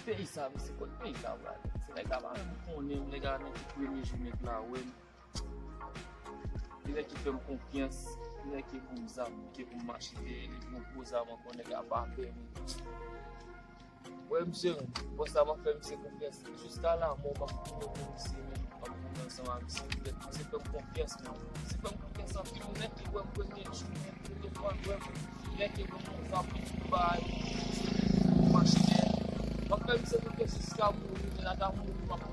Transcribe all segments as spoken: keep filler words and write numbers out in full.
Peyi sa, mesye, kot peyi sa pral? Se nèg la pa menm konnen m, nèg la nan ki premye jou nèg la wè m. Li nèg ki fè m konfyans, li nèg ki ban m zam, ki pou m mache dèyè li, li ban m gwo zam ankò, nèg la pa pè m. Wè, mesye, bòs la, m ap fè misye konfyans. Jiska lanmò, m ap tounen pou misye, men m ap tounen ansanm ak misye. Misye fè m konfyans, men misye fè m konfyans anpil. Nèg ki wè m premye jou, premye fwa l wè m, nèg ki ban m yon zam, yon bay, yon machin. M ap fè misye konfyans jiska mouri, men ata mouri, m ap fè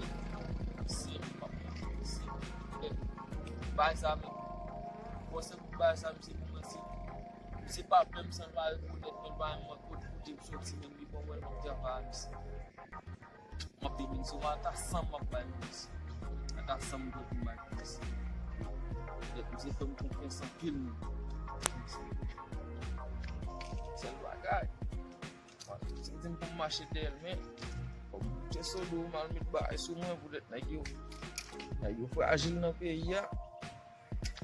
misye, m ap fè misye. Bay sa, men. Bon, se pou bay sa, misye kòmanse. Misye pa pè m san l pa rekonèt mwen, l pa menm wè kote kote m soti, menm li pa wè l, m ap travay a misye. M ap vin sou mwen, ata san m ap bay pou misye. Ata san m dwe pou m bay pou misye. Donk, misye fè m konfyans anpil, men. Sèl bagay. Misye di m pou m mache dèyè l, men kòm Tchè Solo mal met bagay sou mwen, poutèt nèg yo, nèg yo frajil nan peyi a.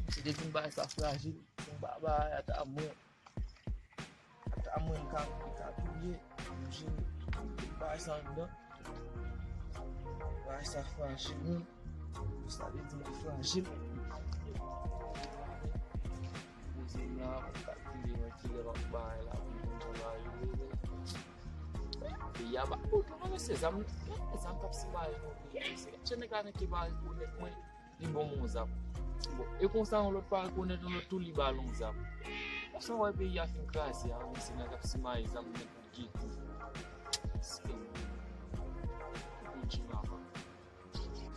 Misye te di m bagay sa frajil. Bon, ba, ba, ata mwen, ata mwen m ka, m ka touye, m jere, bagay sa anndan. Bagay sa frajil, wi. Sa vle di m frajil. Poze m la, m ap kalkile, wè kilè m ap bay la, pou m konn jan bagay yo ye. Peyi a pa bon tou non, mesye, zam, zam k ap simaye nan peyi a, mesye. Chè nèg la nan ki pa rekonèt mwen. Li ban m yon zam. Bon, e konsa yon lòt pa rekonèt yon lòt tou, li ba l yon zam. Konsa w wè peyi a fin kraze a, mesye, nèg ap simaye zam, nèg ap gete.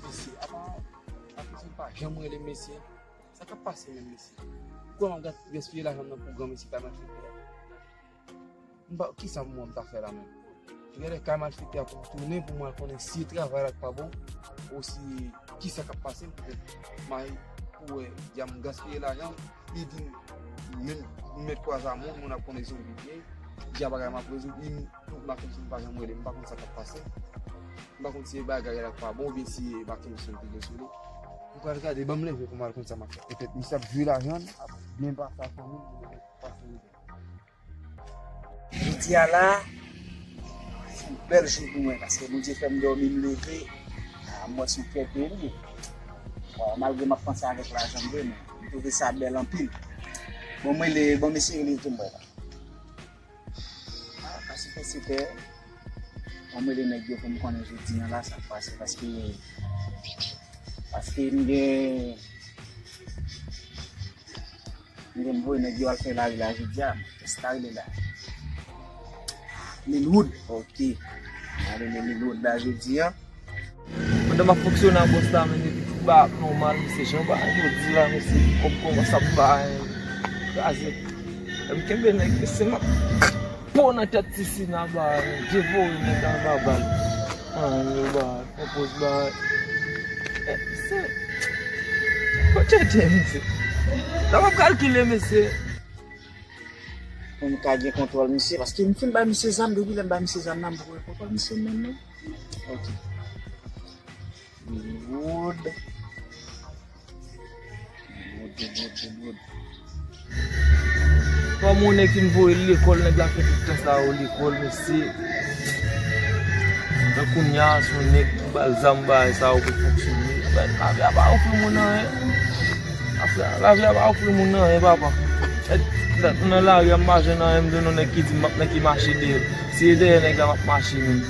Mesye, apa, apa mesye pa janm rele mesye. Sa k ap pase menm, mesye? Kòman m ap gaspiye lajan m nan pou granmesi pa nan fete a? M pa, kisa m wè m ta fè la menm? Genlè kay malfektè a pou tounen pou m al konnen si travay la k pa bon, osi kisa k ap pase m, poutèt m al pou wè, dja m gaspiye lajan m, li di m, menm m mèt kwaze a moun, moun ap konnen se yon vye, dja bagay m ap rezoud, li m, m pa konn si m pa janm rele, m pa konn sa k ap pase. M pa konn si e bagay la k pa bon, oubyen si e Mackenson te gen sou li. M pral gade, ban m leve pou m al konn sa m ap fè. Petèt misye ap jwe lajan l, ap byen pase ak fanmi l, pase. Jodi a la, se yon bèl jou pou mwen, paske Bondye fè m dòmi, m leve, a, m wè se yon kè beni. Bon, malgre m ap panse avèk lajan m vre, men m twouve sa bèl anpil. Bon, mwen le, bon, mesye, rele tou m wè la. A, paske se pè, bon, mwen le nèg yo pou m konnen jodi a la, sa k pase, paske, paske m gen M gen voye nèg yo al fè lari la jodi a. Kiyès ta rele la? Lil Wood. Ok. N a rele Lil Wood la jodi a. Pandan m ap fonksyone a bòs la, men depi tout bagay ap nòmal, mesye, jan bagay yo di la, mesye, kòm kòmanse ap bay kraze. M kenbe nèg, mesye, m ap po nan tèt Sisina bagay, devore nèg anba bal. An, yo bagay. Konpoz bagay. Eh, mesye. Kote te, mesye? Sa pa kalkile, mesye. Pou m ka gen kontwòl misye, paske m fin bay misye zam, depi lè m bay misye zam nan, m poko gen kontwòl misye menm, non. Ok. Good. Good, good, good, good, good. Kòm yon nèg fin voye l lekòl, nèg la fè tout tan sa yo lekòl, mesye. Nan kounye a, se yon nèg ki ba l zam, bagay sa yo pou fonksyone. Lavi a pa ofri moun anyen. Afè, lavi a pa ofri moun anyen, papa. Nèg nan lari a, m pa jwenn anyen, m jwenn yon nèg ki di m ap nan ki mache dèyè l. Si e dèyè nèg la, m ap mache menm.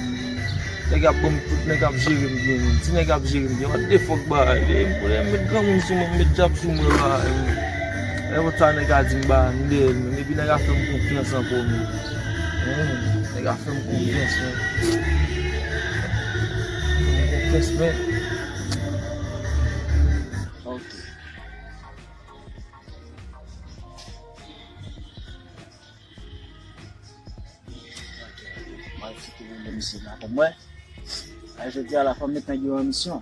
Nèg ap ban m tout, nèg ap jere m byen, menm. Ti nèg ap jere m byen. What the fuck, bagay? Lè m konnen m met granmoun sou mwen, m met djab sou mwen, bagay, menm. Nenpòt sa nèg a di m, bagay, m dèyè l, menm. Epi nèg a fè m konfyans ankò, menm. Menm, nèg a fè m konfyans, menm. Fè m konfyans, menm. Ok. Mwen fouti rele misye la pou mwen. A, jodi a la fò m met nèg yo an misyon.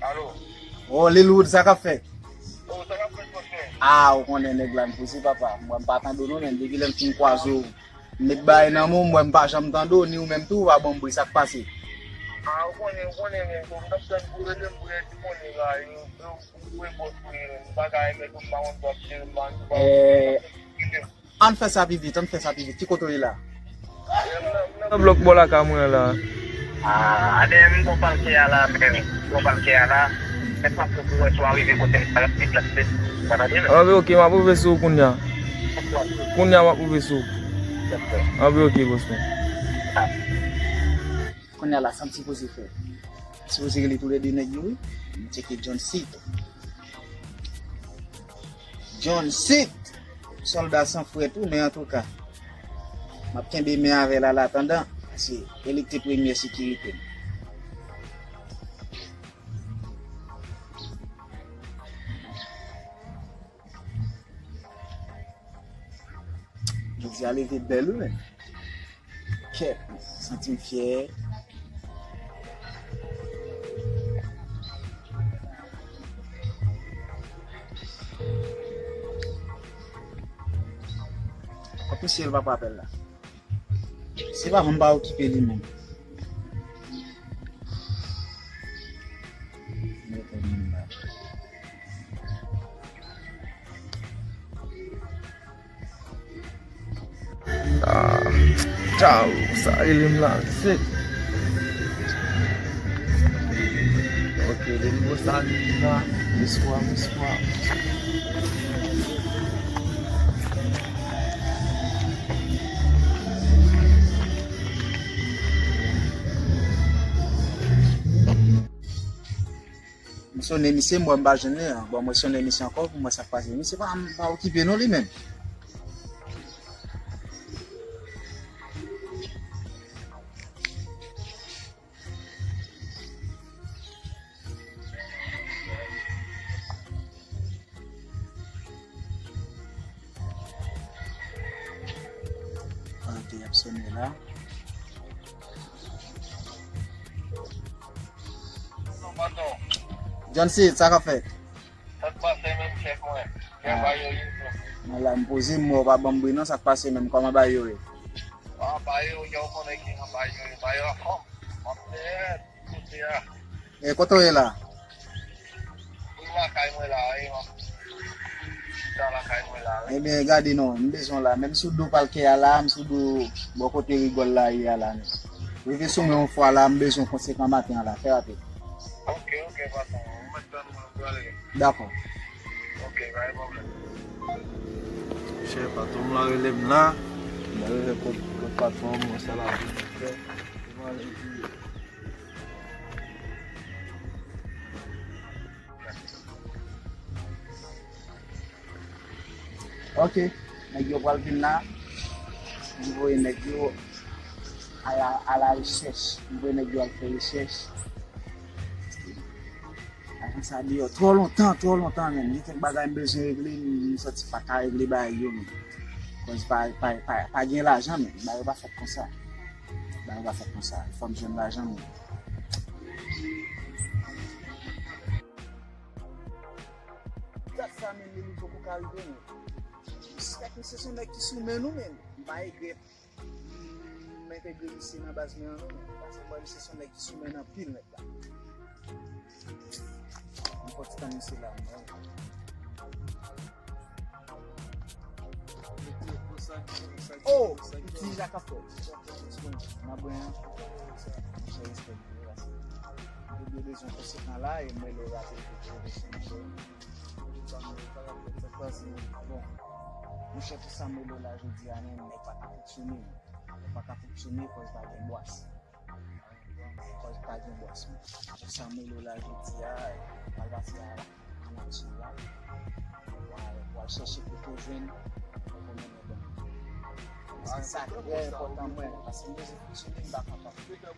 Alo. Oh, Lil Wood, sa k ap fèt? Oh, sa k ap fèt, monchè? Ah, ou konnen nèg la m poze, papa. Mwen, m pa tande w non, men depi lè m fin kwaze w, m met bagay nan men w, m wè m pa janm tande w, ni ou menm tou, ou pa ban m bri, sa k pase? Ah, ou konnen, ou konnen, men, m t ap tann pou rele m pou rele, ou konnen, la, yo, yo, ou e bòs ou ye, men, m pa ka rele, m pa konn sa ap jere, m pa konn sa ap jere. Ann fè sa pi vit, ann fè sa pi vit. Ki kote w ye la? Nan blòk bò lakay mwen la. Ah, adè m bò palke a la, men bò palke a la. Men pa pou wè si w a rive kote m pa deplase. Sa ta di men. Anbe, oke, m ap rive sou ou kounye a. Kounye a, m ap rive sou ou. Anbe, oke, bòs mwen. Kounye a la, sa m sipoze fè? M sipoze rele toulède nèg yo, wi. M tcheke John Seed. John Seed! Sòlda san frèt wi, men antouka, m ap kenbe men avè l alatandan, paske e li k te premye sekirite m. Jodi a leve bèl wi menm. Kèt, santi m fyè. Kot mesye l papa apèl la? Se pa mwen, m pa okipe li menm. Mete moun la. Ah, tchao, sa rele m la, se. Ok, le nouveau salut la, bonsoir, bonsoir. M sonnen misye, m wè m pa jwenn li an. Bon, mwen sonnen misye ankò pou m wè sa k pase. Misye pa, pa okipe non li menm. Ok, y ap sonnen la. Patwon. John Seed, sa k ap fèt? Sa k pase menm chèf mwen? Lè ba yo ye tou. Mwen la, m poze m, mwen pa ban m bri non, sa k pase menm, kòman ba yo ye? Ah, ba yo, yo konnen ki jan ba yo ye, ba yo anfòm. M ap fè kote a. E kote w ye la? Mwen lakay mwen la, wi, m ap chita lakay mwen la, wi. Ebyen, gade non, m bezwen w la. Menm sou do palkè a la, m sou do bò kote rigòl la ye a la menm. Rive sou mwen yon fwa la, m bezwen w konsekan maten an la, fè rapid. Ok, ok, patwon. Ou mèt tann mwen, m prale. Dakò. Ok, pa gen pwoblèm. Chè, patwon m la rele m la. M rele kot, kot patwon m, mwen se la pou m fè. Mwen ale di. Ok, nèg yo pral vin la. M voye nèg yo a la, a la rechèch. M voye nèg yo al fè rechèch. Ajan sa deyò twò lontan, twò lontan menm. Gen kèk bagay m bezwen regle, m, m santi pa ka regle bagay yo menm. Koz pa, pa, pa, pa gen lajan menm. Bagay yo pa fèt konsa. Bagay yo pa fèt konsa. Fò m jwenn lajan menm. Dat sa menm, li poko ka rive menm. Respèk misye, se yon nèg ki sou men nou menm. M pa regrèt. M entegre misye nan baz mwen an non, men. Paske mwen, misye se yon nèg ki sou men anpil, nèg la. M fò ti tann misye la, mwen. Oh, piti la ka fè. Nan bwen an. Monchè, respè pou ou, paske ou bezwen konsekan la, e mwen, lè w rape, ou bezwen konsekan. Bon, monchè, pou sa m rele w la jodi a, non, nèg pa ka fonksyone. Yo pa ka fonksyone, kòz pa gen bwas. Kòz pa gen bwas, men. Pou sa m rele w la jodi a, pral pase a, a natirèl. Pral, pral chèche kote w jwenn, pou mennen ban. Paske sa trè enpòtan mwen, paske m bezwen fonksyone, m pa kapab. M bezwen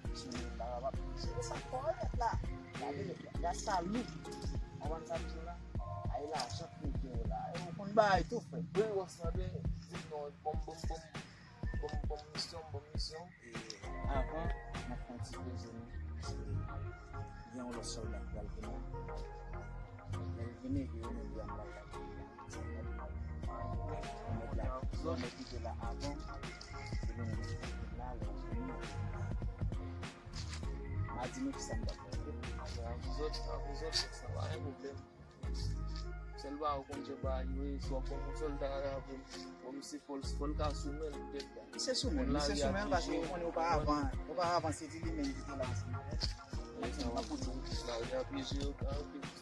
fonksyone, m pa kapab. Se sa kòrèk la. Gade, gade sa lou. Konprann sa m di w la? Ay lajan k mete w la. E ou konn bagay tou, frè. Wi, bòs mwen, di m non, bon, bon, bon. Bon, bon misyon, bon misyon. E avan, m ap fè yon ti poze nou. Gen yon lòt sòlda k pral vini. Lè l vini, epi yo menm yo ap pral la. Nèg la, nèg ki te la avan, se nou menm ki te la, lè l vini. Avè zòt, avè zòt, sa pa gen pwoblèm. Sèl bagay ou konn fè bagay yo, e si w ap pran yon sòlda avè m, bon, misye fò l, fò l ka sou men l poutèt. Misye sou men l, misye sou men l, paske ou konnen oparavan, oparavan se te li menm ki te la ansanm avè l. Lari a pyeje yo, lari a pyeje yo.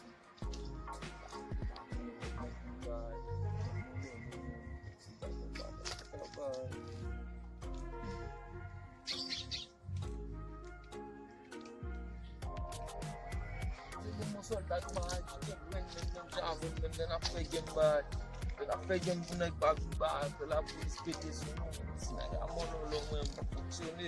Se bon, bon sòlda, nou pa gen grenn menm, menm jan avè m, menm lè n ap fè gèm, bay. Lè n ap fè gèm pou nèg pa vin bay, fè lapolis pete sou nou. Si nèg la mòlòlò, mwen, m fonksyone.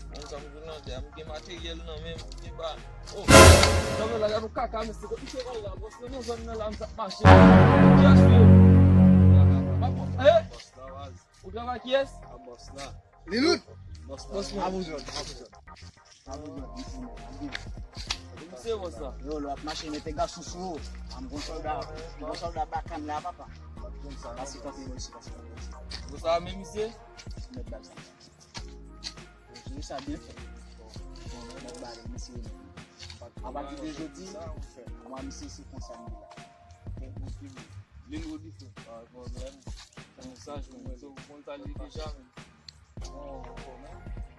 Mwen, sa m vin nan tè, m gen materyèl nan men m, m gen ba. Oh, nan men la, gade yon kaka, mesye, kote misye pral la, bòs, nan yon zòn nan la, m t ap mache. Kiyès ou ye? Eh? Ou travay kiyès? Lilout! Bòs la. Avè zòt, avè zòt. Avè zòt, misye, misye, bòs la. Yo, lè w ap mache, mete gason sou ou. An, bon sòlda, bon sòlda bakann la, papa. Pase kanpe yo isi, pase kanpe yo isi. Bon, sa va, men misye? Mèt bal sa. Jere sa byen fè. Bon, bon, bon, bon, misye. Apati de jodi, anba misye se konsa m ye la. Lil Rodi frè. Pa gen pwoblèm. Mesaj mwen, mwen, ou konn sa li deja, men.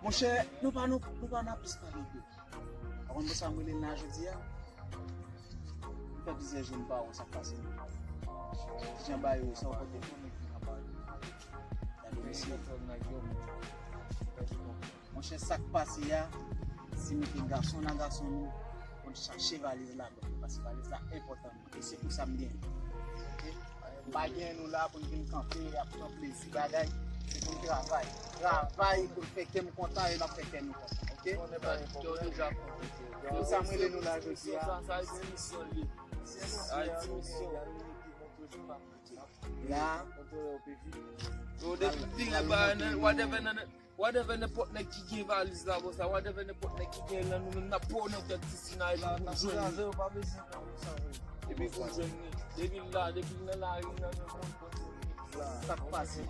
Monchè, nou pa, nou, nou pa nan plis pale de. Ou konn pou sa m rele l la jodi a? M fè plizyè jou m pa wè sa k pase. Kijan ba yo, sa w pote? Gade mesye. Monchè, sa k pase a, se mete gason nan gason nou, pou n chache valiz la, paske valiz la enpòtan. E se pou sa m gen. Ok? M pa gen nou la pou n vin kanpe, ap pran plezi bagay. Se pou n travay. Travay pou n fè kè m kontan e n ap fè kè nou kontan. Ok? Se pou sa m rele nou la jodi a. Sa, sa, se misyon li. Sa, se misyon. La. Yo, depi, depi, whatever, nan, nan, Whatever nenpòt nèg ki gen valiz la, bòs la, whatever nenpòt nèg ki gen l nan nou menm, n ap pran nan tèt Tisina epi pou n jwenn li. Epi pou n jwenn li. Depi l la, depi l nan lari, nan men moun, konn se li. Sa k pase?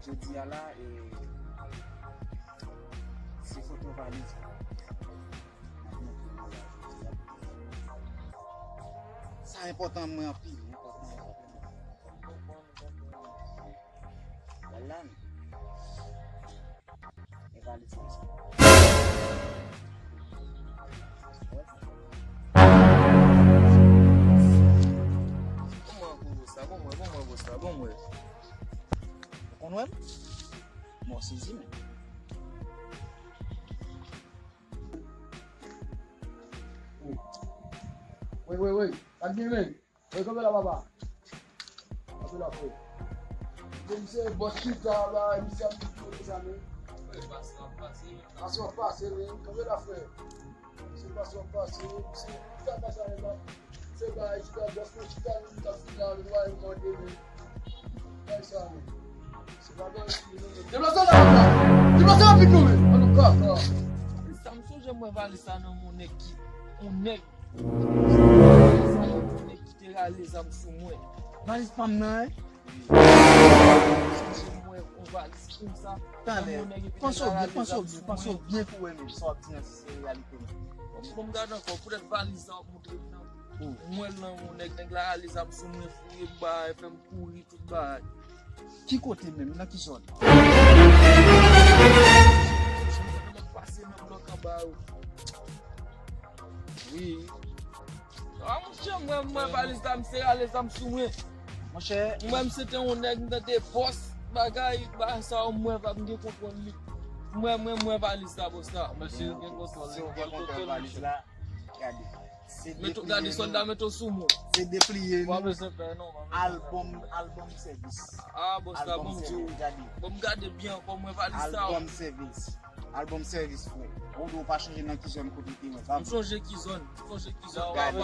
Jodi a la, e, se foto valiz la. N ap montre nou la jodi a. Sa enpòtan mwen anpil, enpòtan, enpòtan. Gad la, men. E valiz la sa. Kòman pou sa? Bon mwen, bon mwen, bon sa, bon mwen. Ou konn wè m? Mò sezi, men. Wi, wi, wi. Sa k gen, men? Wi, kanpe la, papa. Kanpe la, frè. Gen misye, bòs chita la, misye ap di tout sa, men. Wi, pase w ap pase, men. Pase w ap pase, men. Kanpe la, frè. Se pase w ap pase, misye, chita pase a la. Se ba chita, bòs mwen chita, li t ap fini la, men, mwen mande, men. Bay sa, men. Se pa bagay fini, non, men. Deplase w la, papa. Deplase rapid, non, men. An nou ka, ka. Sa m sonje m wè valiz sa nan men yon nèg ki, yon nèg Sa yon nèg ki te rale zam sou mwen. Valiz pa m nan, en? Wi. Mwen, yon valiz konsa. Talè, panse w byen, panse w byen, panse w byen pou wè menm sa w ap di an si se reyalite menm. Bon, bon, m gade ankò, poutèt valiz sa w ap montre m nan. Mwen l nan yon nèg, nèg la rale zam sou mwen, fouye m bagay, fè m kouri, tout bagay. Ki kote menm? Nan ki zòn? M ap pase nan blòk anba yo. Wi. A, monchè, mwen, mwen, valiz la, misye rale zam sou mwen. Monchè. Mwen, misye te yon nèg, m tande bòs, bagay, bagay sa yo, mwen, pa m gen kontwòl li. Mwen, mwen, mwen, valiz la, bòs la. Mesye, gen kontwòl, si w gen kontwòl valiz la, gade. Gade, sòlda mete w sou mwen. Se depliye nou. Albòm, albòm sèvis. A, bòs la, bon, m di w. Bon, m gade byen ankò, mwen, valiz sa. Albòm sèvis. Albòm sèvis, frè. Ou di w pa chonje nan ki zòn kote w te wè sa. M chonje ki zòn. M chonje ki zòn. Gade.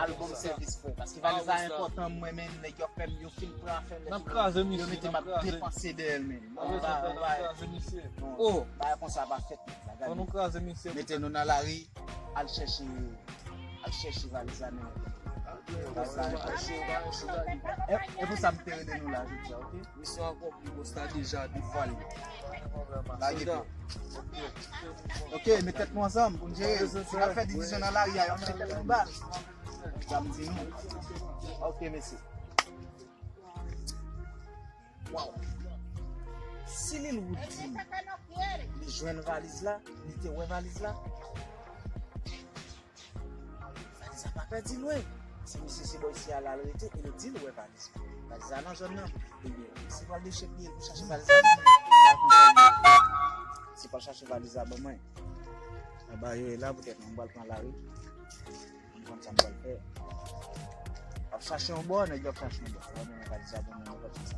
Albòm sèvis, frè. Paske valiz la enpòtan, mwen, men nèg yo fè m, yo fin pran afè m. N ap kraze misye, yo mete m ap depanse dèyè l, men. N ap kraze misye. Oh. Bagay konsa pa fèt, men. Fò nou kraze misye. Mete nou nan lari, al chèche, al chèche valiz la, men. Valiz la, men. E, e pou sa m te rele nou la jodi a, ok? Misyon akonpli, bòs la deja defwale. Lage pye. Ok, met tèt nou ansanm pou n jere. Si n ap fè divizyon nan lari a, yo met tèt nou baz. Sa m di nou. Ok, mesye. Waw. Si Lil Wood di li jwenn valiz la, li te wè valiz la, valiz la pa pèdi lwen. Si misye se bò isi a la l rete, e l di l wè valiz la. Valiz la nan zòn nan. Ebyen, si pral de chèf li ye pou chache valiz la, se pral chache valiz la ban mwen. Anba yo e la poutèt mwen pral pran lari. M konn sa m pral fè. Ap chache yon bò, nèg yo ap chache yon bò. Sa va mennen valiz la ban mwen, nenpòt jan sa.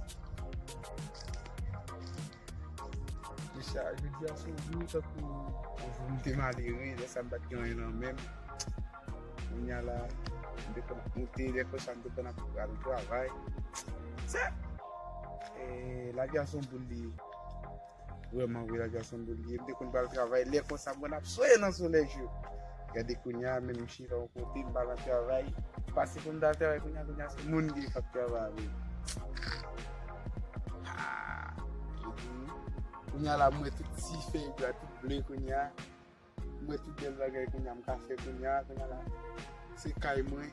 Mesye, jodi a se yon jou tankou yon jou m te malere, lè sa m pa t gen anyen nan men m. Kounye a la, m te konn ap moute, lè konsa m te konn ap pral travay. Se, e, lavi a se yon boul li ye. Vrèman vre, lavi a se yon boul li ye. M te konn pral travay, lè konsa m konn ap sonje nan solèy cho. Gade kounye a, menm m chita yon kote, m pa nan travay. Pase pou m ta travay kounye a, kounye a se moun ki p ap travay avè m. Ah, jodi, kounye a la, m wè tout ti fèy bwa, tout ble kounye a. M wè tout bèl bagay kounye a m ka fè kounye a, kounye a la. Se kay mwen,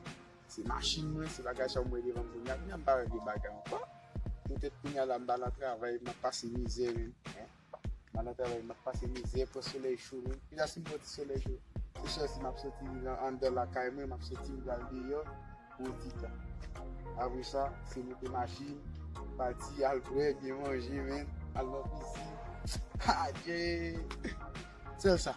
se machin mwen, se bagay sa m wè devan m kounye a. Kounye a m pa wè vye bagay ankò. Poutèt kounye a la m pa nan travay, m ap pase mizè menm. Hein? M pa nan travay, m ap pase mizè, pran solèy cho menm. Kounye a si m pran ti solèy cho, se chwazi m ap soti anndan lakay mwen, m ap soti m pral deyò. Pou yon ti tan. Apre sa, se moute machin, pati, al bwè, byen manje, menn, al nan pisin. Adje! Sèl sa.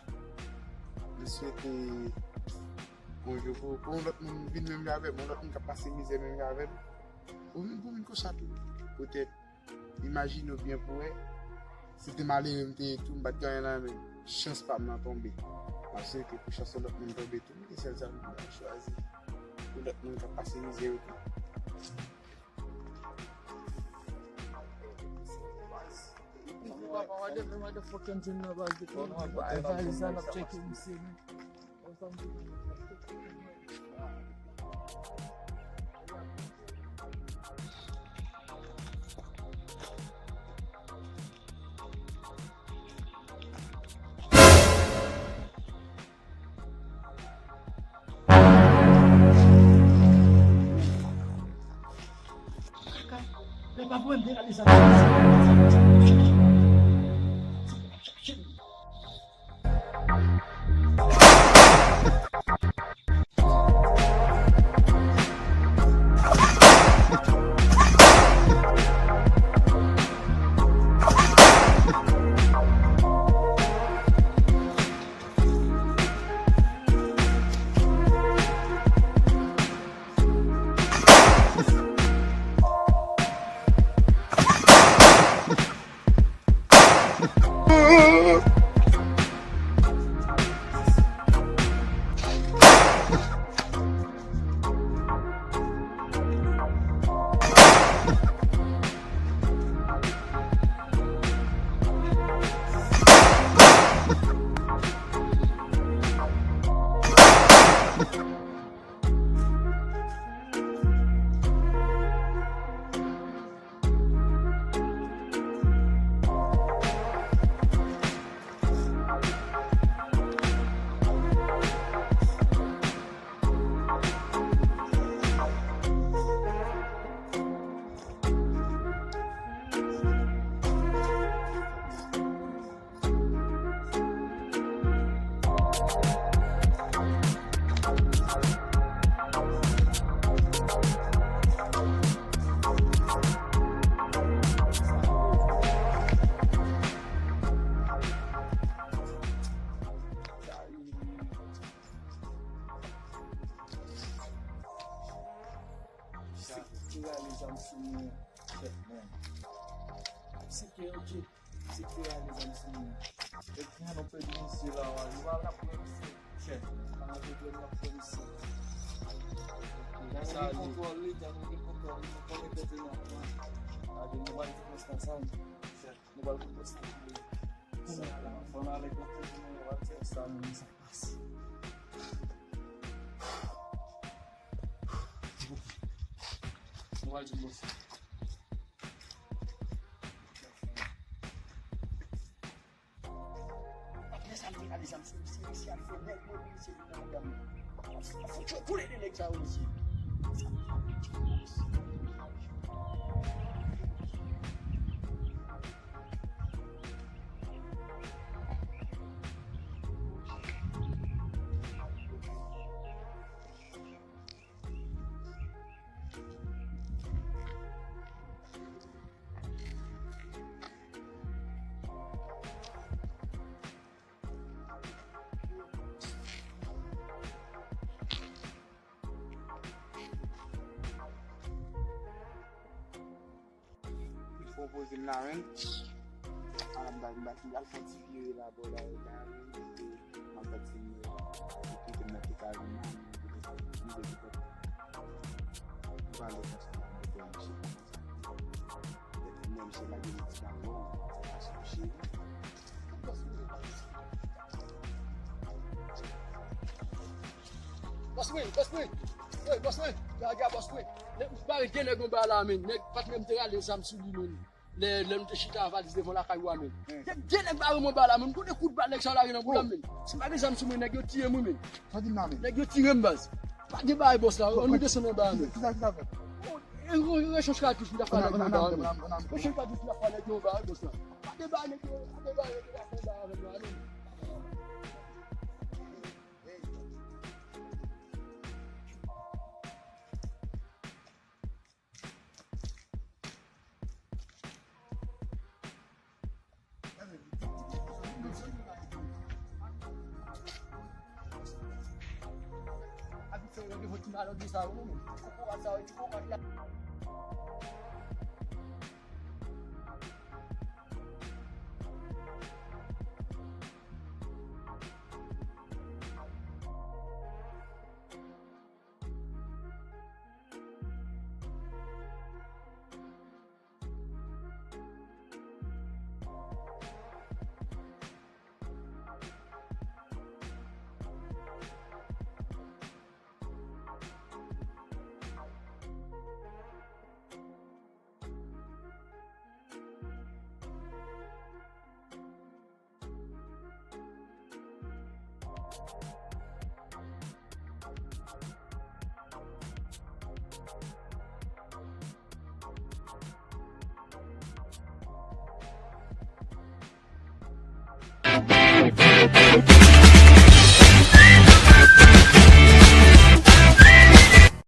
M swete yon jou pou, pou yon lòt moun vin menm jan avè m, yon lòt moun k ap pase mizè menm jan avè m. Pou vin, pou vin konsa tou. Poutèt Imajine w byen pou wè, si te malere m te ye tou, m pa t gen anyen nan men m. Chans pa m nan tonbe. M ap swete pou chans yon lòt moun tonbe tou, men se sèl sa m chwazi. Pou lòt moun k ap pase mizè yo tou. Papa, why the, why the fucking gym nan baz de valiz la n ap tcheke misye, man. Sa ki rale zam sou mwen, chèf, man. Se ke, ok. Se ke rale zam sou mwen. Epi, nou pèdi misye la, wa. Li pa la pou misye. Chèf, pa nan pwoblèm la pou misye. Jan nou gen kontwòl li, jan nou gen kontwòl li, nou konnen kote n ap pran. Gade, nou pral fè poste ansanm. Chèf, nou pral fè poste. Sa la, fò n ale kote nou, nou pral fè sa, nou, sa pase. Nou pral di bòs. Sa m te rale zam sou misye, misye al fè nèg mwen, misye vin nan madanm mwen. Fouti yo boule de nèg sa yo, mesye. Li pwopoze m la, men. A, m ba, m ba, m ba l fè yon ti vire la, bò la, la, men. M ap bat si m, li kite m nan tout lavi m la, men, m pale konsa, m pale konsa. Epi mwen, misye pa gen ti bagay, sa pa chanje. Bòs mwen, bòs mwen, ey, bòs mwen, gade, gade, bòs mwen. Nèg, m pa gen nèg anba la, men. Nèg, patnè m te rale zam sou li, men. Lè, lè nou te chita valiz devan lakay ou a, men. Gen, gen nèg bare mwen ba la, men. M konnen kout bal nèg sa yo lage nan boul la, men. Si m pa gen zam sou mwen, nèg yo tiye m, wi, men. Sa di m la, men. Nèg yo tire m, baz. Pa gen bagay, bòs la. Ann nou desann anba a, men. Kisa, kisa fèt? E, e, rechanj katouch m ta fè nèg yo anba a, men. Rechanj katouch m ta fè nèg yo anba a, bòs la. Pa gen bagay, nèg yo, pa gen bagay, nèg yo ta fè anba avè m la, men.